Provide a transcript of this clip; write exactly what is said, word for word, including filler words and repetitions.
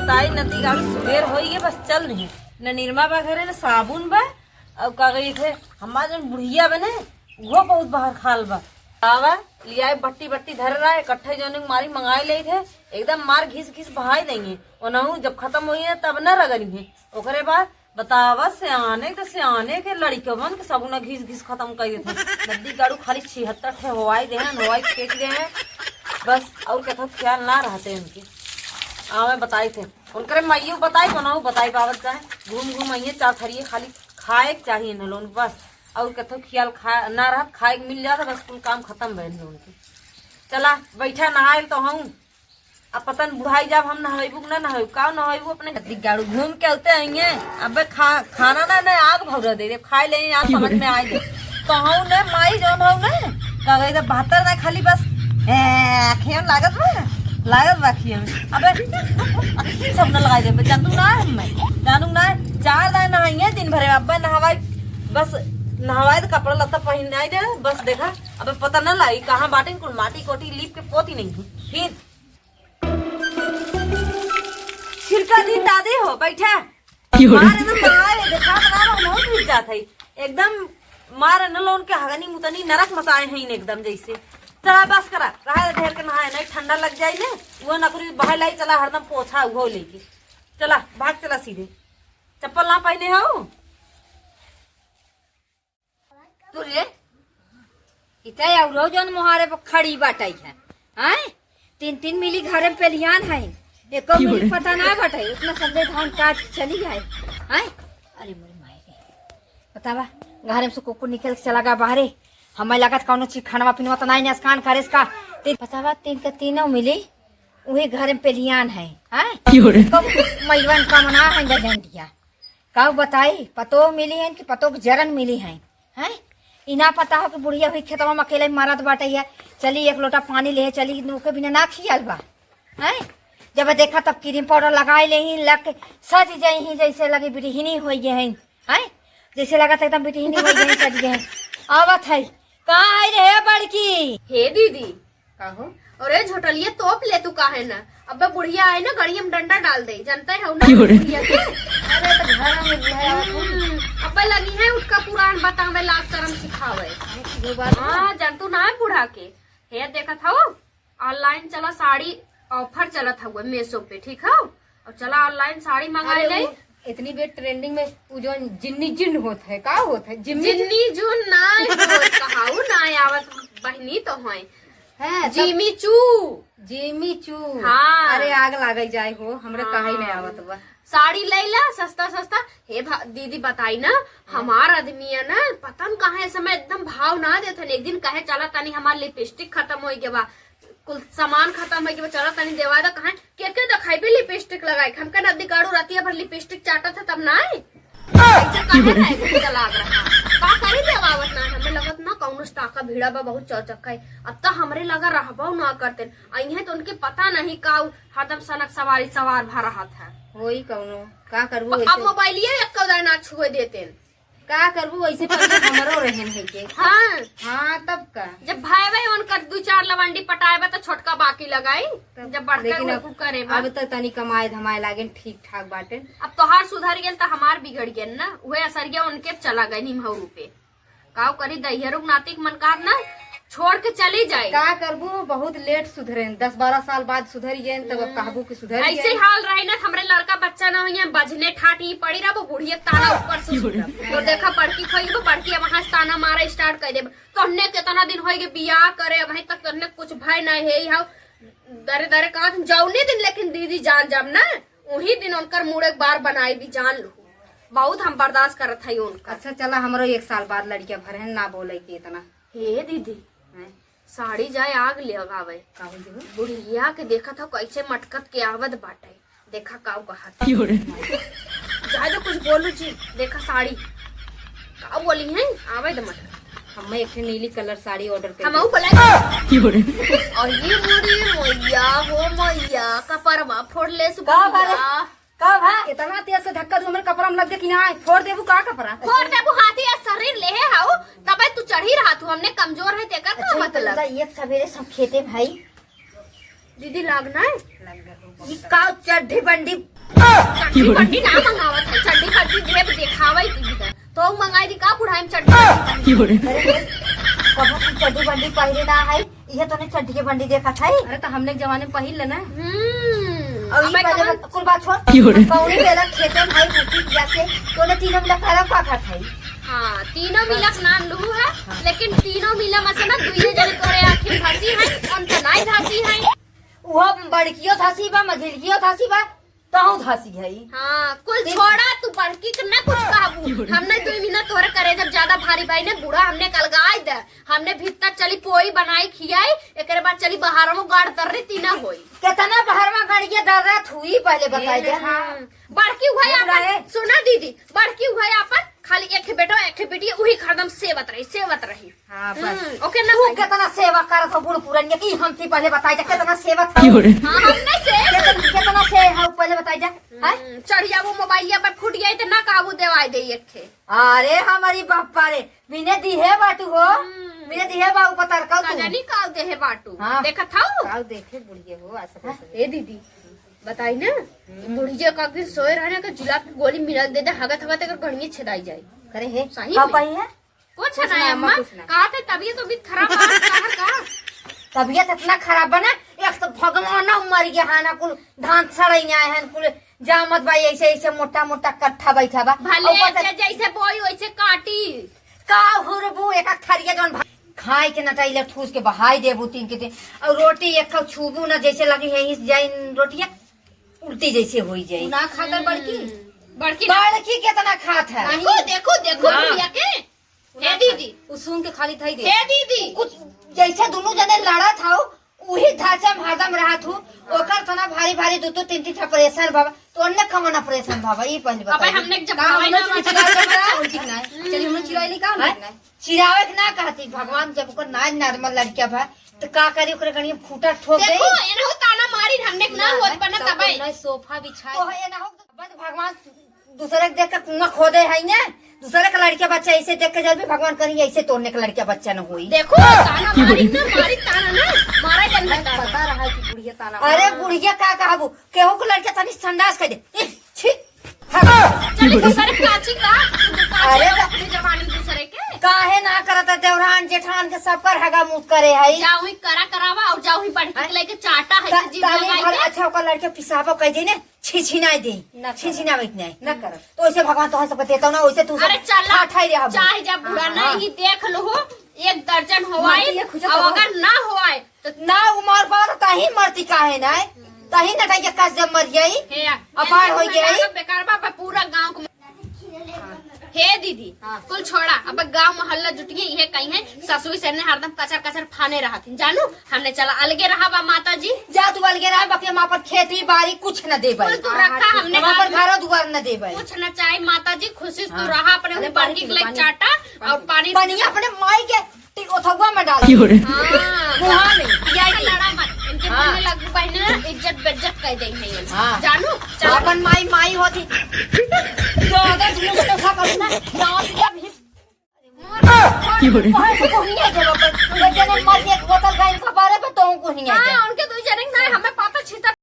ताई नती गाड़ी सुबेर होई गए, बस चल नहीं। न निरमा बा घरे, न साबुन बा। अब का गई थे, हमार जौन बुढ़िया बने, वो बहुत बाहर खाल बा। आवा, लियाए बट्टी बट्टी धर रहा है, इकट्ठे जौन मारी मंगाए ले थे, एकदम मार घिस घिस बहाई देंगे। ओनहु जब खत्म होई है, तब न रगड़ी है। ओकरे बाद बतावा, सियाने के, सियाने के लड़िकवन के सबुना घिस घिस खत्म कर देते। नदी गाड़ू खाली छिहत्तर ठे होवाई दे हैं, होवाई फेंक दे हैं, बस। और कथो ख्याल ना रहते उनके। आवे बताई थे, उनकरे माइयो बताई, बनाऊ बताई, बाबत जाए, घूम घूम आइए, चार थरिए खाली खाए के चाहिए न लोन, बस। और कथो ख्याल खा ना रहत, खाए के मिल जात, बस कुल काम खत्म भइल न उनके। चला बैठा, नहाइल तो हूँ। अब पता न बुढ़ाई जाब हम नहवेबू कि ना नहवेबू, का नहवेबू अपने? अति गाड़ू घूम के आते आइए। अबे खा-, खाना ना, ना आग भौरा दे दे, खाए ले, आज समझ में आए दे। तो हूँ ने माई जौन हूँ ने, का गई तो बहत्तर ना खाली बस, ए, अखियन लागत बा, लागत बा अखियन। अबे, अखियन सब ना लगाई दे, जानू ना है मैं, जानू ना है, चार दाए नहाइए दिन भरे, अबे नहवाई, बस नहवाई तो कपड़ा लत्ता पहिनाई दे, बस देखा, अबे पता ना लाई कहाँ बाटे, कुल माटी कोटी लीप के पोती नहीं है। फिर छिलका दी दादी हो, बैठा। क्यों रे? मार एकदम मार, देखा बना रहा, बहुत गिर जात है। एकदम मार न लोन के हगनी मुतनी नरक मचाए हैं एकदम जैसे। चला बस करा, रहा ढेर के नहाए नहीं, ठंडा लग जाए ने। वो नकरी बहाई लाई, चला हरदम पोछा उहो लेके। चला, भाग चला सीधे। चप्पल ना पहने हो? तू रे, इता औरो जौन मोहारे पर खड़ी बाटई है, हैं? तीन तीन मिली घरे में पेलियान है, एको मिली पता ना बाटे, उतना समझे धान काट चली है, हैं? अरे मोरे माई रे, बतावा, घरे में से कुकुर निकल के चला गया बाहरे, हमें लगत कौनो चीज खानवा पीनवा तो नहीं नसकान करे इसका। तीन, बतावा, तीन के तीनों मिली, वही घरे में पेलियान है, हैं? क्यों रे? एको मैलवन का मना है गजंडिया। काऊ बताई, पतोह मिली हैं कि पतोह के जरन मिली हैं, हैं? ई ना पता हो कि बुढ़िया हुई खेतवा में अकेले मरत बाटे है। चली एक लोटा पानी ले चली, ओके बिना ना खियाल बा, हैं? जब देखा तब क्रीम पाउडर लगाए ले ही, लग सज जाई ही, जैसे लगी बिरहिनी होई गए हैं, हैं? जैसे लगत एकदम बिरहिनी होई गए हैं, सज गए हैं। आवत है, कहाँ आई रे बड़की? हे दीदी, का हो? अरे झोटलिया तोप ले तू काहे ना? अब्बे बुढ़िया आई ना, गड़िया में डंडा डाल दे, जानते हो ना क्यों रे? बुढ़िया के? अरे तो घर में बुढ़िया है। हम्म, अब्बे लगी है उठका पुरान बतावे, लाज शर्म सिखावे। ये बात है। हाँ, जानतू ना है बूढ़ा के। हे देखत हो, online चला साड़ी offer चलत हउए Meesho पे, ठीक हो? और चला online साड़ी मंगा अरे ले। उ इतनी बेर trending में उ जौन जिन्नी जिन होत है, का होत है? जिम्मी जिन्नी जुन ना होत, कहाऊ ना आवत बहिनी तो होय। हैं, तब जिमी चू। जिमी चू। हाँ। अरे आग लागई जाए हो, हमरे हाँ। कहाई नहीं आवत बा। साड़ी लैला सस्ता सस्ता। हे भा-, दीदी बताई ना, हाँ। हमार आदमी है ना, पता न काहे इस समय एकदम भाव ना देत हन। एक दिन कहे चला तनी हमार lipstick खत्म होई गवा, कुल सामान खत्म होई गवा, चला तनी देवा दा। कहे के के देखाइबे lipstick लगाई, हमके नदी गाड़ू रातिया भर lipstick चाटत है तब ना आए। ऐसे काहे रहे कुछ लाग रहा। का करी देवावत ना, हमें लगत ना कौनो स्टाका भीड़ा बा बहुत चौचक है। अब तो हमरे लगा रहबो ना करते। अइहे तो उनके पता नहीं का उ हरदम सनक सवारी सवार भा रहत है। होई कौनो, का करबू अब ऐसे? मोबाइलिया एक कौदा ना छुए देते। का करबू ऐसे पहले हमरो रहन है के। हाँ। हाँ, तब का? जब भाई भाई उनकर दू चार लवंडी पटाए बा तो छोटका बाकी लगाई। तब जब बड़का लेकिन अब, कुकु करे बा। अब तो तनी कमाए धमाए लागेन, ठीक ठाक बाटेन। अब तोहार सुधर गेल तो हमार बिगड़ गेल ना। उहे असरिया उनके चला गए निमहू रूपे। काव करी, दहियरुक नातिक मन का ना छोड़ के चली जाए। का करबू, बहुत लेट सुधरेन, दस बारह साल बाद सुधर गेन, तब अब हम्म। कहबू कि सुधर ऐसे ही गेन। हाल रही ना, हमरे लड़का बच्चा ना होइए, बजने ठाट ही पड़ी रहबो, बुढ़िया ताना ऊपर से सुनब। तो देखा बड़की खोई बा, बड़की अब वहाँ से ताना मारा start कर देब। तोहने कितना दिन होई गे बियाह करे, अबहीं तक तोहने कुछ भय नहीं है, हाउ दरे दरे कहा तुम जौने दिन, लेकिन दीदी जान जब ना, वही दिन उनकर मुड़े एक बार बनाई भी जान लो। बहुत हम बर्दाश्त करत हई उनका। अच्छा चला, हमरो एक साल बाद लड़किया भरे हैं, ना बोले के इतना। हे दीदी, हैं? साड़ी जाए आग ले लगावे। का हो गयो? बुढ़िया के देखत हो कैसे मटकत के आवत बाटे। देखा काऊ कहत। क्यों रे? जाए दो कुछ बोलू जी। देखा साड़ी। का बोली है? आवे दे मटकत। हमें एक ठे नीली colour साड़ी order कर हमहू दी। बोला। क्यों रे? और ये मोरी मैया हो मैया, कपरवा फोड़ ले का बारे? सुबह। का भा? इतना तेज से धक्का दू, हमरे कपड़ा में लग गया कि ना, फोड़ देबू का कपड़ा? फोड़ देबू हाथी या शरीर लेहे हाउ, तबे तू चढ़ी रहा तू, हमने कमजोर है तेकर का अच्छा, मतलब? तो एक सवेरे सब खेते भाई। दीदी लाग ना है? लग गया। ई का चड्ढी बंडी चड्डी बंडी ना मंगावत है, चड्डी बंडी देब देखावई दी तो। तो मंगाई दी का बुढ़ाई में चड्डी बंडी? अरे, कबो की चड्डी बंडी पहिरे ना है, इहे तोने चड्डी के बंडी देखत है। अरे, तो हमने के जमाने में पहिर लेना। हम्म, और ई अबे पहले कमल बत-, कुल बात छोड़। कौनी बेला खेते में भाई मुखी जैसे तोने तीनों मिला करब का खात है? हाँ, तीनों मिला के नाम लू है, लेकिन तीनों मिला में से ना दुइये जने तोरे आँखी में धसी है, हम तो नाई धसी है। वो बड़कियो धसी बा, मझिलकियो धसी बा, तहूँ धसी है। हाँ, कुल देख। छोड़ा, तू बड़की के ना कुछ कहबू। हमने दुई महीना तोहरे करे जब ज्यादा भारी बाई ने बूढ़ा हमने कलगाई दे, हमने भित्ता चली पोई बनाई खियाई, एकरे बाद चली बहारमो गाड़ तर रे तीना होई। कितना बहारमा गाड़ के दर्रा थुई पहले बताई दे। हाँ। बड़की हुआ बूढ़ा आपन, है। सुना दीदी, बड़की हुआ आपन खाली एक बेटो, एक बेटी, उही हरदम सेवत रही, सेवत रही। हाँ, बस। हम्म, ओके ना तू भाई। कितना सेवा करत हो बूढ़ पुरनिया की, हम थी पहले बताई जा, कितना सेवा था। क्यों रे? हाँ, हमने से। कितना, कितना से है, पहले बताई जा। हैं? हम्म, चढ़िया वो मोबाइलिया पर फूट गई तो ना काबू देवाई दे एक थे। अरे हमारी बापा रे, बिने दिहे बाटू हो, हम्म। बिने दिहे बाबू पतर का का तू। जानी का देहे बाटू। हाँ। देखत हऊ? का देखे बुढ़िया हो, ऐसा हाँ? कैसे? ए दीदी, बताई ना, हम्म। बुढ़िया का दिन सोए रहने का जुलाब की गोली मिला दे दे, हगत हगत अगर गणिये छेदाई जाए। करे हे, सही का में। पाई है? कुछ कुछ ना, ना, अम्मा, अम्मा, कुछ ना। कहा थे तबीयत, तबीयत खराब बा, बाहर का? तबीयत इतना खराब बा ना, एक तो भगवान ना मर गया है ना, कुल धान सड़े आए हैं, कुल जामत बा, ऐसे, ऐसे मोटा, मोटा कट्ठा बैठा बा। भले ऊपर से जे-, जैसे बोई, वैसे काटी। का हुरबू, एक, एक थरिया जौन भा-, खाए के नटाई ले ठूस के बहाई देबू तीन के तीन, और रोटी एक खाओ छूबू ना, जैसे लगी है इस जाइन रोटिया उल्टी जैसे होई जाई। ना खाता बड़की? हम्म, बड़की ना। बड़की कितना खात है? देखो, देखो, देखो हाँ। भैया के। हे दीदी। उ सूंघ के खाली धई दे। हे दीदी। कुछ जैसे दोनों जने लड़त हौ, उही ढांचा में हरदम रहत हूँ। ओकर तना भारी भारी दो दो तीन तीन ठा प्रेशर बाबा। तो अन्य कमन प्रेशर बाबा, ई पहली अबे बताई। हमने जब का हवाई हमने ना चिल्लाए ना, कौन ठीक ना है? चलिए, हमने चिल्लाए नहीं, का हैं? ठीक ना है? चिल्लावे के ना कहती, भगवान जब ओकर नाज नॉर्मल लड़किया भा, तो का करी, ओकरे कहीं खूंटा ठोक दे। देखो, एनहु ताना मारी, हमने ना ना, होत हैं? बना तब तबे। नहीं सोफा बिछाए। तो है, एनहु बंद भगवान दूसरे के देख के कुआं खोदे है ने, दूसरे के लड़के बच्चा ऐसे देख के जब भी भगवान करी ऐसे तोड़ने के लड़के बच्चा न होई। देखो, ताना मारी ना, मारी ताना ना, मारा जन अरे, बता। पता रहा कि बुढ़िया ताना अरे मारा। बुढ़िया का कहबू, केहू के लड़के तनी संडास कर दे। इह, छी, हट। चल, दूसरे के काची का, तू काची अरे का तो अपनी जबानी दूसरे के। काहे ना करत है, देवरान जेठान के सब कर हगा मुत करे है। जा वही करा करावा और जा वही बढ़ के हाँ? लेके चाटा है, ता-, जीभ ताली लगाई भर के। अच्छा ओकर लड़के पिसाबो कह दे ने। छिछिनाई दे, ना करब। छिछिनावे के नहीं। ना करब। तो वैसे भगवान तोहर सबके देता ना, वैसे तू अरे सब चल, ठाठाई रहा। चाहे जब बुरा हाँ, नहीं हाँ। देख लो हो, एक दर्जन होवाई, मरती है खुजत अब हो। अगर ना होवाई, तो ना उमर पर तही मरती काहे ना है? तही न कहीं के कस जब मर गई। हे, अपार ये हो दूसरा गई। गाना बेकार बा, बा पूरा गांव को। हे दीदी, हाँ। कुल छोड़ा, अब गांव मोहल्ला जुटिए, इहे कहीं है, ससुई से ने हरदम कचर कचर फाने रहत। जानू, हमने चला अलगे रहा बा माता जी। जा तू अलगे रहा, बाकी हम अपन खेती बाड़ी कुछ न देबै। कुल तू हाँ, रखा, हाँ, हमने हम अपन कहा घरो दुआर न देबै। कुछ न चाहे माता जी, खुशी से तू हाँ। रहा, अपने अरे, ऊपर पानी की पी लो, लेके पानी। चाटा और पानी पानी अपने माई के टी-, ओथवा में डाल। क्यों रे? हाँ। मुहा में, पिया अच्छा, के। लड़ा मत, इनके हाँ। बोलने लगू बहने ना, इज्जत बेइज्जत कर देंगे ये। हाँ। जानू, चल। अपन माई, माई होती। तो अगर तुम लोग ऐसा करो ना, यहाँ पे अभी क्यों रे? कहाँ से कोहनी है जब अपन? वो जने मर के एक बोतल का इनका बारे में तो कोहनी है हाँ, जब। उनके दो जने ना, हमें पता छितर